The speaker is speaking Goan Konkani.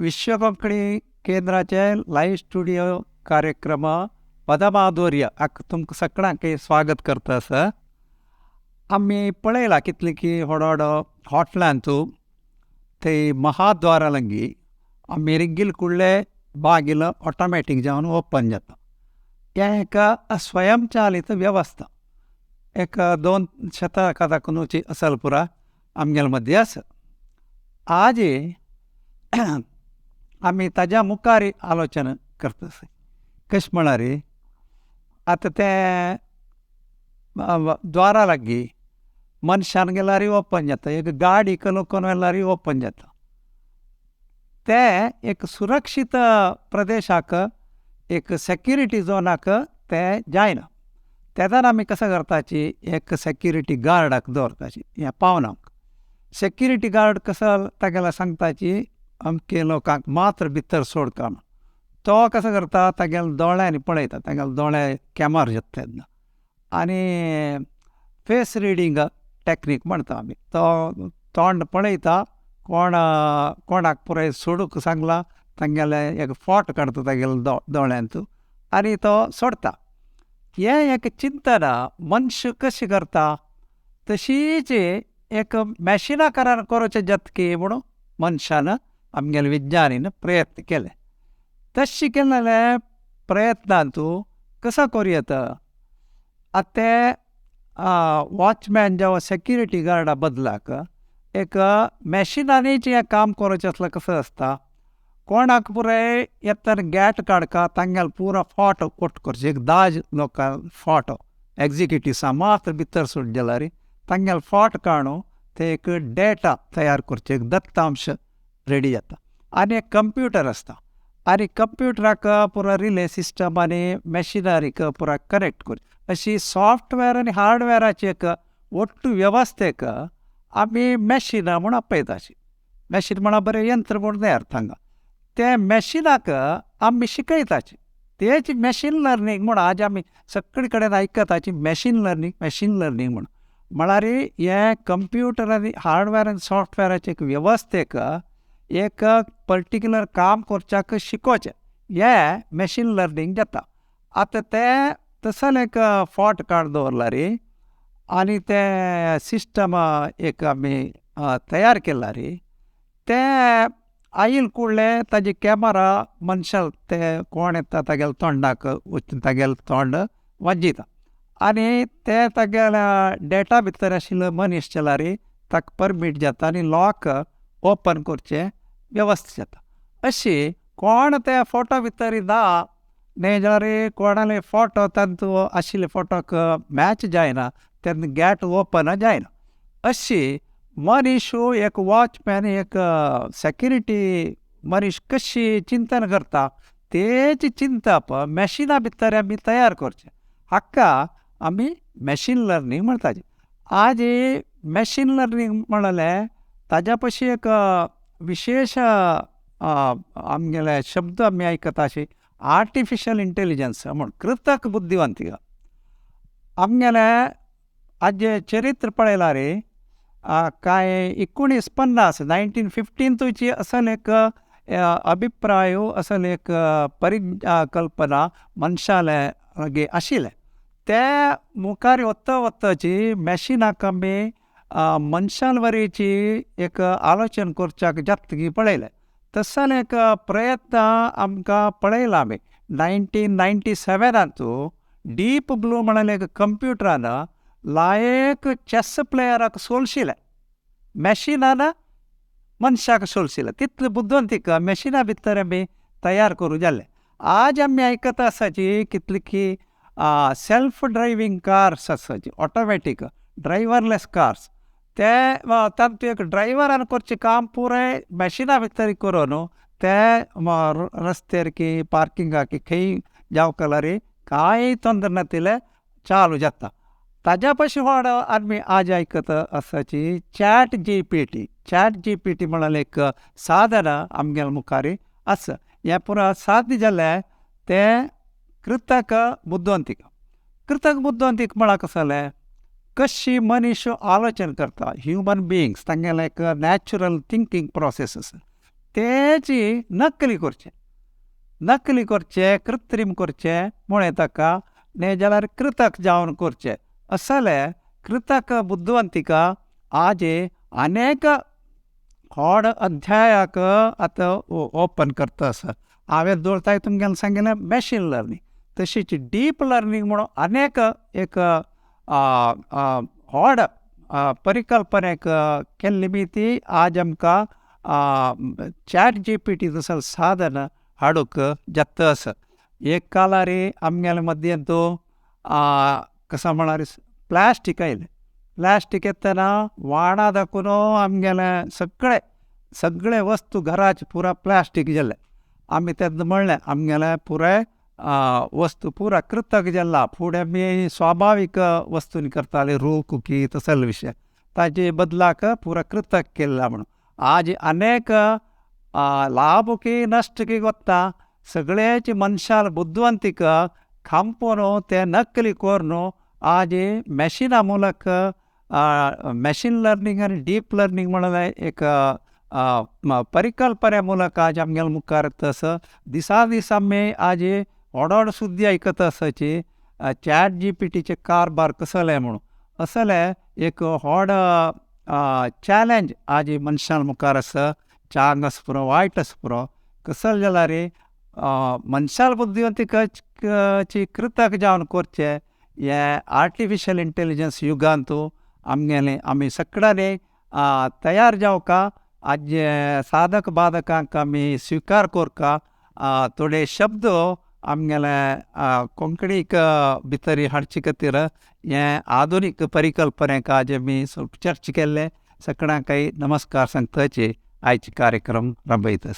विश्व कोंकणी केंद्राचे लायव्ह स्टुडियो कार्यक्रम पदमाधुर्य हाका तुमकां सगळ्यांक स्वागत करता आसा. आमी पळयलां कितलें की व्हड व्हड हॉटेलांतू थंय महाद्वारा लागीं आमी रिगील कुडले बागील ऑटोमॅटीक जावन ओपन जाता. हें एक स्वयंचालित वेवस्था एक दोन शतकां दाखोवची असल पुरा आमगेले मदीं आसा. आज आमी ताज्या मुखार आलोचना करता. कशें म्हळ्यार आतां तें द्वारा लागीं मनशान गेल्यार ओपन जाता, एक गाडी करून व्हेल्यार ओपन जाता. तें एक सुरक्षीत प्रदेशाक एक सेक्युरिटी झोनाक तें जायना. तेन्ना आमी कशें करताची एक सेक्युरिटी गार्डाक दवरताची ह्या पावनाक. सेक्युरिटी गार्ड कसो तागेलो सांगताची अमके लोकांक मात्र भितर सोडका म्हूण. तो कसो करता तागेल्या दोळ्यांनी पळयता, तागेले दोळे कॅमर जाता तेन्ना आनी फेस रिडींग टॅक्नीक म्हणटा आमी. तो तोंड पळयता कोण कोणाक पुराय सोडूंक सांगलां तांगेलें एक फोट काडटा तागेले दोळ्यांत आनी तो सोडटा. हें एक चिंतन मनशां कशें करता तशीच एक मॅशिना करान करोचें जातकी म्हणून मनशान आमगेले विज्ञानीन प्रयत्न केले. तशें केलें जाल्यार प्रयत्नांतू कसो करूं येता आतां ते वॉचमॅन जावं सेक्युरिटी गार्डा बदलाक एक मॅशिनांनीच हें काम करोचें आसल्यार कसो आसता कोणाक पुराय येतना गॅट काडका तांगेलो पुरो फोटो कोट करचो एक 10 लोकां फोटो एग्जिक्युटिव्सां मात्र भितर सोड जाल्यार तांगेलो फोटो काडून ते एक डेटा तयार करचे, एक दत्तांश रेडी जाता. आनी एक कंप्युटर आसता आनी कंप्युटराक पुरो रिले सिस्टम आनी मॅशिनरीक पुरा कनेक्ट कर अशी सॉफ्टवॅर आनी हार्डवॅराची एक ಒಟ್ಟು वेवस्थेक आमी मॅशिनां म्हूण आपयताची. मॅशीन म्हळ्यार बरें यंत्र म्हूण न्हय अर्थ हांगा. ते मॅशिनाक आमी शिकयताची तेच मॅशीन लर्नींग म्हूण आज आमी सगळे कडेन आयकताची मॅशीन लर्नींग मॅशीन लर्नींग म्हूण. म्हळ्यार हें कंप्युटर आनी हार्डवॅर आनी सॉफ्टवॅराचे एक वेवस्थेक एक पर्टिक्युलर काम करच्याक शिकोवचें हें मॅशीन लर्नींग जाता. आतां तें तसलें एक फोट काड दवरला रे आनी तें सिस्टम एक आमी तयार केला रे तें आयल कुडलें ताजे कॅमरा मनशाक ते कोण येता तागेल्या तोंडाक वचून तागेलें तोंड वाजयता आनी ते तागेल्या डेटा भितर आशिल्लो मनीस जाल्यार ताका परमीट जाता आनी लॉक ओपन करचें वेवस्था जाता. अशी कोण ते फोटो भितर ना न्ही जाल्यार कोणाले फोटो तांतू आशिल्ले फोटोक मॅच जायना तेन्ना गॅट ओपन जायना. अशी मनीस एक वॉचमॅन एक सेक्युरिटी मनीस कशी चिंतन करता तेच चिंतप मॅशिना भितर आमी तयार करचें हाका आमी मॅशीन लर्नींग म्हणटाचे. आज मॅशीन लर्नींग म्हणलें ताज्या पशी एक विशेश आमगेले शब्द आमी आयकता अशी आर्टिफिशल इंटेलिजन्स म्हूण कृतक बुद्धिवंतिका. आमगेलें आजें चरित्र पळयलां रे कांय 1950 1915 असल एक अभिप्राय असल एक परिकल्पना मनशाले लागीं आशिल्लें. ते मुखार वता वताची मॅशिनाक आमी मनशां वरीची एक आलोचन करच्याक जातकी पळयलें. तसलें एक प्रयत्न आमकां पळयला आमी 1997 डीप ब्लू म्हणलें एक कंप्युटरान लायक चॅस प्लेयराक सोलशिलें मॅशिनान मनशाक सोलशिलें. तितलें बुद्दंतीक मॅशिना भितर आमी तयार करूं जालें. आज आमी आयकता आसाची कितली की सेल्फ ड्रायवींग कार्स आसाची ऑटोमॅटीक ड्रायवरलेस कार्स ते तातूंत एक ड्रायवरान करचें काम पुराय मॅशिना भितर करून ते रस्त्यार की पार्किंगाक की खंय जावंक जाल्यार कांय तोंदर नातिल्लें चालू जाता. ताज्या पशी व्हड आमी आज आयकता आसाची chat G P T. Chat G P T म्हळ्यार एक साधन आमगेल्या मुखार आसा. हें पुरा साध्य जालें तें कृतक बुद्दवंतीक. कृतक बुद्दवंतीक म्हळ्यार कशें जालें कशी मनीस आलोचन करता ह्युमन बिंग्स तांगेलें एक नॅचरल थिंकींग प्रोसेस आसा. तेची नकली करचें, नकली करचें, कृत्रीम करचें म्हळें ताका, न्ही जाल्यार कृतक जावन करचें. असले कृतक बुद्धवंतिका आज अनेक व्हड अध्यायाक आतां ओपन करता आसा. हांवें दवरताय तुमगेलें सांगिल्लें मॅशीन लर्नींग, तशीच डीप लर्नींग म्हणून अनेक एक व्हड परिकल्पनेक केल्ली बी ती आज आमकां चॅट जी पी टी तसलें साधन हाडूंक जाता आसा. एक काळार आमगेले मद्यंतू कशें म्हळ्यार प्लास्टीक आयलें. प्लास्टीक येतना वाणा दाखून आमगेले सगळे सगळे वस्तू घराचे पुरा प्लास्टीक जाल्ले. आमी तेन्ना म्हणलें आमगेलें पुराय वस्तू पुरा कृतक जाला, फुडें आमी स्वाभावीक वस्तूंनी करताले रूख की तसले विशय, ताजे बदलाक पुरा कृतक केला म्हणून. आज अनेक लाभ की नश्ट की वता, सगळ्याची मनशाल बुद्धवंतीक खांपून ते नकली करून आज मॅशिना ಮೂಲಕ मॅशीन लर्नींग आनी डीप लर्नींग म्हणल्यार एक परिकल्पने ಮೂಲಕ आज आमगेले मुखार तसो दिसा दीस आमी आज व्हड व्हड सुद्दी आयकता आसाची चॅट जी पी टीचे कारबार कसले म्हणून. असले एक व्हड चॅलेंज आज मनशां मुखार आसा. चांग आसा पुरो, वायट आसा पुरो, कसले जाल्यार मनशाल बुद्धिवंतिकाची कृतक जावन करचें हें आर्टिफिशियल इंटेलिजन्स युगांतू आमगेलें आमी सगळ्यांनी तयार जावका. आज साधक बाधकांक आमी स्विकार करका. थोडे शब्द आमगेले कोंकणीक भितर हाडचे खातीर हें आधुनीक परिकल्पनेक आज आमी चर्चा केल्ले. सगळ्यांकय नमस्कार सांगताची आयचे कार्यक्रम राबयता.